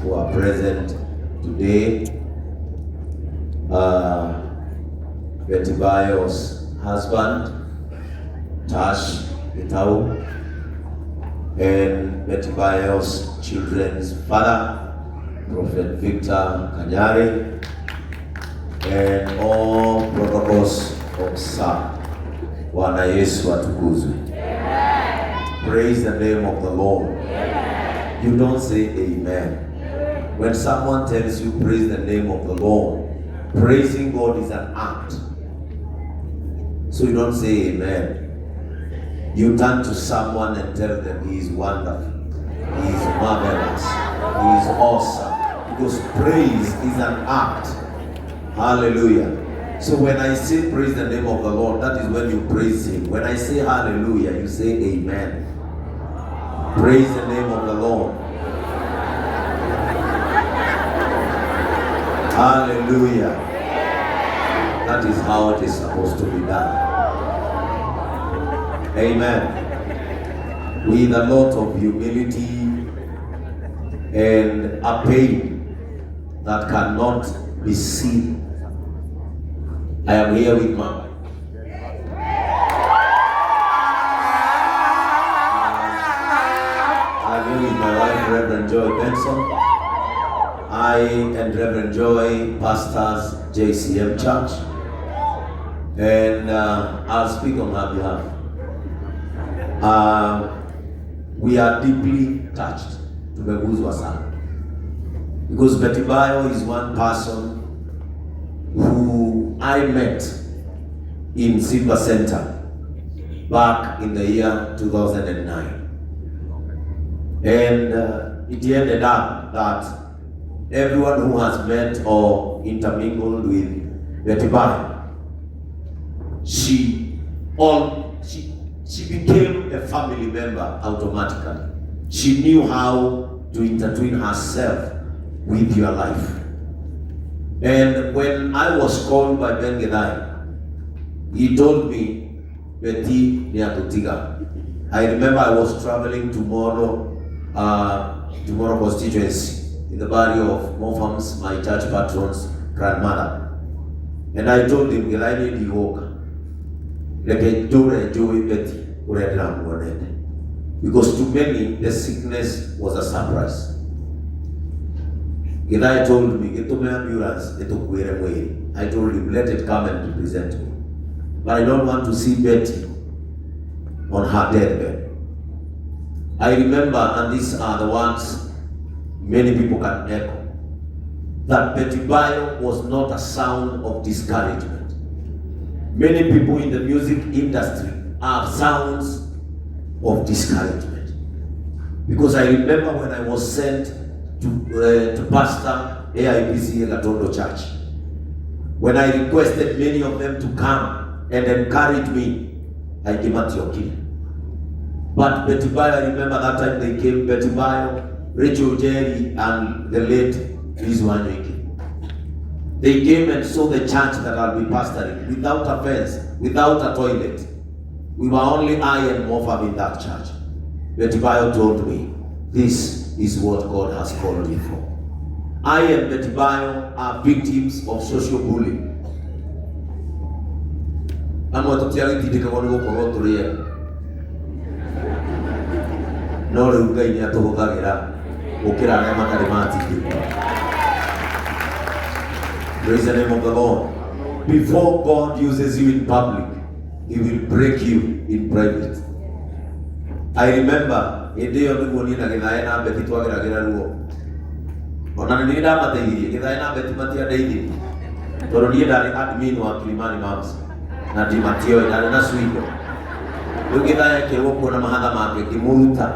who are present today. Betty Bayo's husband, Tash Gitau, and Betty Bayo's children's father, Prophet Victor Kanyari, and all protocols observed. Bwana Yesu atukuzwe. Praise the name of the Lord. Amen. You don't say amen. When someone tells you praise the name of the Lord, praising God is an act. So you don't say amen. You turn to someone and tell them he is wonderful, he is marvelous, he is awesome. Because praise is an act. Hallelujah. So when I say praise the name of the Lord, that is when you praise him. When I say hallelujah, you say amen. Praise the name of the Lord. Hallelujah. That is how it is supposed to be done. Amen. With a lot of humility and a pain that cannot be seen. I am here with my wife. I'm here with my wife, Reverend Joy Benson. I and Reverend Joy pastors JCM Church, and I'll speak on her behalf. We are deeply touched. Tumeguzwa sana. Because Betty Bayo is one person who I met in Simba Center back in the year 2009. And it ended up that everyone who has met or intermingled with Betty Bayo, she became a family member automatically. She knew how to intertwine herself with your life. And when I was called by Ben Githae, he told me, Betty niatutiga. I remember I was traveling tomorrow, tomorrow constituency, in the barrio of Mofams, my church patron's grandmother. And I told him, Githae ni ndigoka. Reke njũre njũĩ Betty ũrĩa ndĩramuonete. Because to many, the sickness was a surprise. Githae told me, gĩtũme ambulance ĩtũkuĩre mwĩrĩ. I told him, let it come and represent me. But I don't want to see Betty on her deathbed. I remember, and these are the ones many people can echo, that Betty Bayo was not a sound of discouragement. Many people in the music industry are sounds of discouragement. Because I remember when I was sent to pastor AIPCA Gatondo Church, when I requested many of them to come and encourage me, I came at your kill. But Betty Bayo, I remember that time they came, Betty Bayo, Rachel Jerry, and the late Liz Wanyoike. They came and saw the church that I'll be pastoring, without a fence, without a toilet. We were only I and Mofam in that church. Betty Bayo told me, this is what God has called you for. I and Betty Bayo are victims of social bullying. Amwe tũtiagĩtindĩkagwo nĩ gũkorwo tũrĩ ega. No rĩu Ngai nĩ atũhũthagĩra gũkĩra arĩa matarĩ matindĩkwo. Praise the name of the Lord. Before God uses you in public, He will break you in private. I remember hĩndĩ ĩyo nĩguo niĩ na Githae na Betty twageragĩra ruo. Ona nĩ niĩ ndamateithirie, Githae na Betty matiandeithirie. Tondũ niĩ ndarĩ admin wa Kilimani Moms na ndimatioĩ, ndarĩ na Swigo. Rĩu Githae ekĩrwo kuo na mahatha make ngĩmũruta.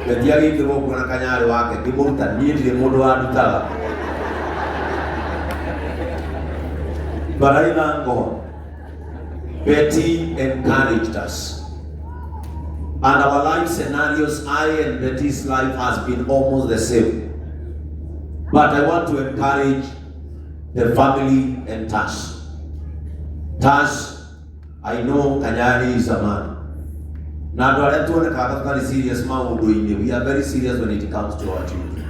Betty agĩkĩrwo kuo na kanyarĩ wake ngĩmũruta, niĩ ndirĩ mũndũ wandutaga. But I thank God. Betty encouraged us. And our life scenarios, I and Betty's life has been almost the same. But I want to encourage the family and Tash. Tash, I know Kanyari is a man. Na andũ arĩa tuonekaga tũtarĩ serious maũndũ-inĩ, we are very serious when it comes to our children.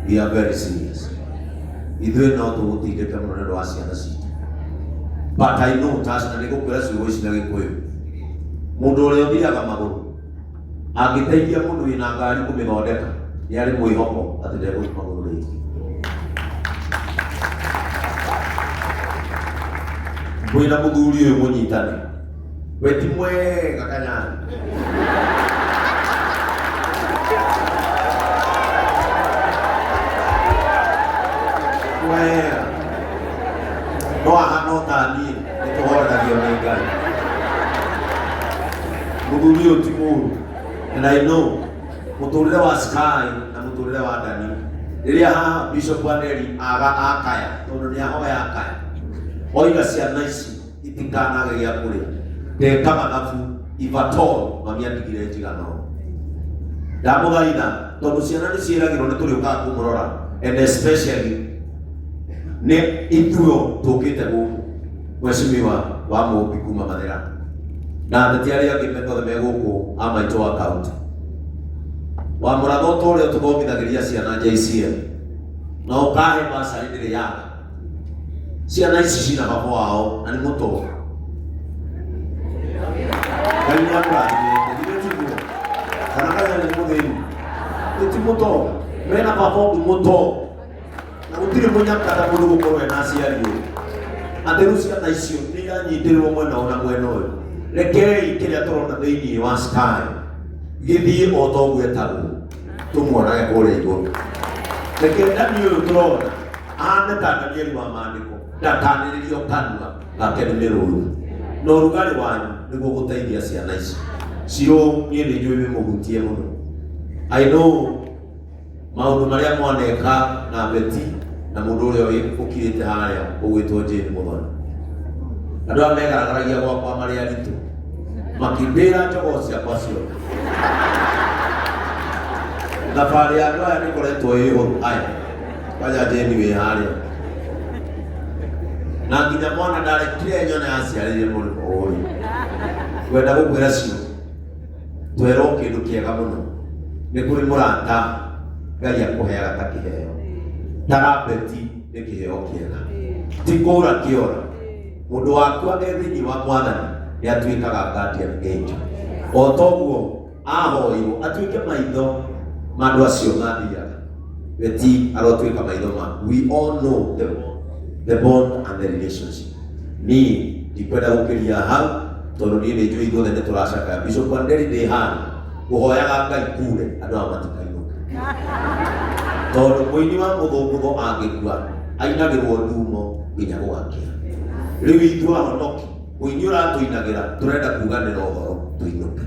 We are very serious. Ithuĩ no tũgũtindĩke mũno nĩ ũndũ wa ciana citũ. But I know Tash, na nĩngũkwĩra ciugo ici na Gĩkũyũ. Mũndũ ũrĩa ũthiaga magũrũ angĩteithia mũndũ wĩna ngari kũmĩthondeka nĩ arĩ mwĩhoko atĩ ndegũthiĩ magũrũ rĩngĩ. Mwĩna mũthuri ũyũ mũnyitane. We ti mwega kanyari. Mwega. No ahana o ta niĩ nĩ tũhoreragio nĩ Ngai. Mũthuri ũyũ ti mũũru. And I know mũtũrĩre wa Sky na mũtũrĩre wa Dani rĩrĩa haha Bishop Aneri aga akaya tondũ nĩ ahoya akaya oiga ciana ici itikanage gĩa kũrĩa ndeka mathabu ivatol mami atigire njigano ndamũthaitha tondũ ciana nĩ ciĩragĩrwo nĩ tũrĩũkaga kũmũrora and especially nĩ ithuo tũkĩte gũkũ mwecimiwa wa mũmbi kuma Mathĩra na ateti arĩa angĩ othe me gũkũ a maitũ wa kaunti wa mũratho ta ũrĩa tũthomithagĩria ciana JCM na ũkahe basarĩ ndĩrĩ yaga ciana ici cina baba wao na nĩ mũtonga Ngai nĩ amũrathimĩte githĩ tiguo kana kana nĩ mũthĩni nĩ ti mũtonga mena baba ũngĩ mũtonga na gũtirĩ mũnyakata mũndũ gũkorwo ena aciari ũyũ atĩ rĩu ciana icio nĩ iranyitĩrĩrwo mwena ũyũ na mwena ũyũ rekei kĩrĩa tũrona thĩinĩ wa sky gĩthiĩ o ta ũguo etagwo tũmuonage kũrĩa igũrũ reke ndani ũyũ tũrona ahane ta Danieli wa maandĩko ndakanĩrĩrio kanua gake nĩ mĩrũthi na ũrugarĩ wanyu nĩguo gũteithia ciana ici cirũ niĩ nĩ njũĩ wĩmũhutie mũno I know maũndũ marĩa mwaneka na Beti na mũndũ ũrĩa ũkirĩte harĩa ũgwĩtwo Jane Mũthoni andũ aya megaragaragia gwakwa marĩ aritũ makĩndĩra njogoo ciakwa ciothe thabarĩ ya andũ aya nĩkoretwo ĩ hũthũ aya kwanja Jane wĩ harĩa na nginya mwana ndarekire nyone aciarĩire mũrĩmo ũyũ ngwenda gũkwĩra cio twerwo kĩndũ kĩega mũno nĩ kũrĩ mũrata Ngai akũheaga ta kĩheo tarabeti nĩ kĩheo kĩega ti kũra kĩora mũndũ wakwa e thĩinĩ wa mwathani nĩ atuĩkaga guardian angel o toguo ahoirwo atuĩke maitho ma andũ acio mathiaga beti arotuĩka maitho ma we all know the bond and the relationship niĩ ndikwenda gũkĩria hau tondũ niĩ nĩ njũĩ ithuothe nĩ tũracakaya Bishop Wanderi ndĩ haha ngũhoyaga Ngai kure andũ aya matikainũke tondũ mũini wa mũthũngũtho angĩkua ainagĩrwo ndumo nginya gũgakĩa rĩu ithuĩ ahonoki mũini ũratũinagĩra tũrenda kuganĩra ũhoro tũinũke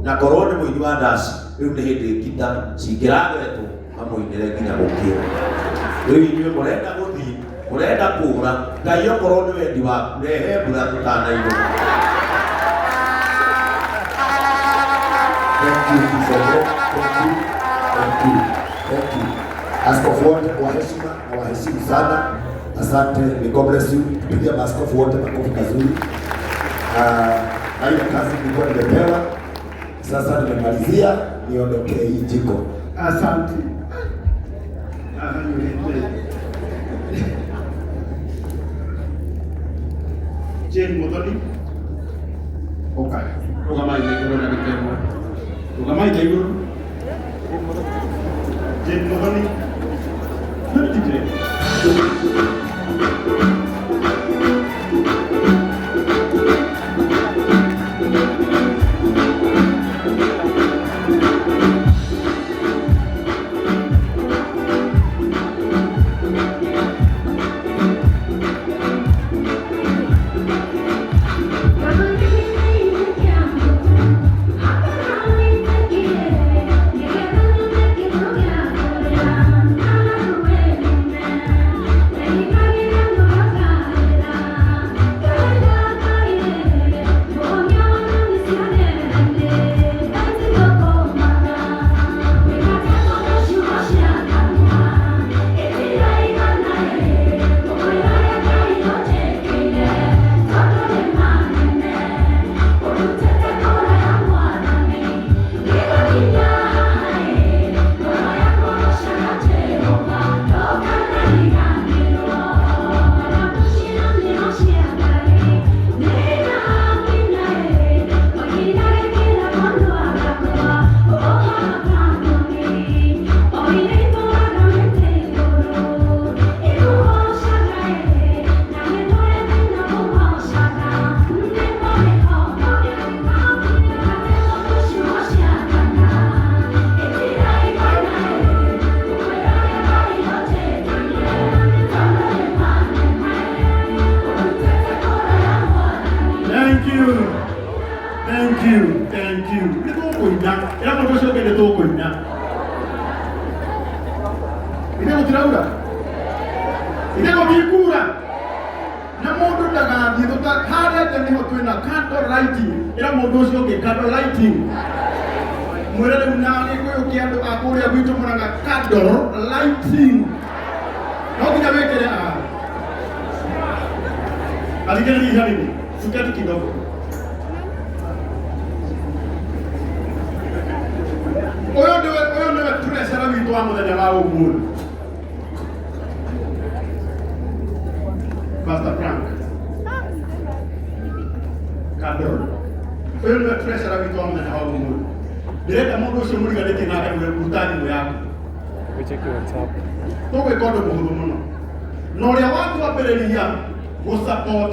na korwo nĩ mũini wa ndaci rĩu nĩ hĩndĩ ngita cingĩragwetwo mamũinĩre nginya gũkĩe rĩu inyuĩ mũrenda gũthiĩ mũrenda kũũra Ngai okorwo nĩ wendi waku rehe mbura tũtanainũka. Thank you, Bishop. Thank you. Thank you. Thank you. Askofu wote kwa heshima na waheshimu sana. Asante. May God bless you. Tupigie maaskofu wote makofi mazuri. Na ile kazi nilikuwa nimepewa sasa nimemalizia, niondokee hii jiko. Asante. Ahanyurete. Jane Muthoni. Oka. Rugamai na igũrũ na gĩtĩ ĩmwe. Rugamai na igũrũ. Jane Muthoni. Nĩ Gũtiraura ithe gũtikura na mũndũ ndagathiĩ tũta harĩa nja nĩho twĩna candle lighting. Ĩra mũndũ ũcio ũngĩ candle lighting, mwĩre rĩu na Gĩkũyũ kĩa andũ a kũrĩa gwitũ mũraga candle lighting, no nginya wĩkĩre a athikĩrĩria hanini, tuketi kidogo. Ũyũ nĩwe treasurer witũ wa mũthenya wa ũmũthĩ, Pastor Frank Kadoro. Ũyũ nĩwe treasurer witũ wa mũthenya wa ũmũthĩ. Ndĩrenda mũndũ ũcio mũriganĩtie nake nĩwe ruta thimũ yaku. Wĩcheki WhatsApp. Tũgwĩka ũndũ mũhũthũ mũno na ũrĩa watwambĩrĩria gũ support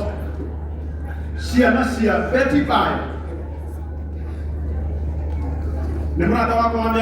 ciana cia Betty Bayo nĩ mũrata wakwa wa mĩaka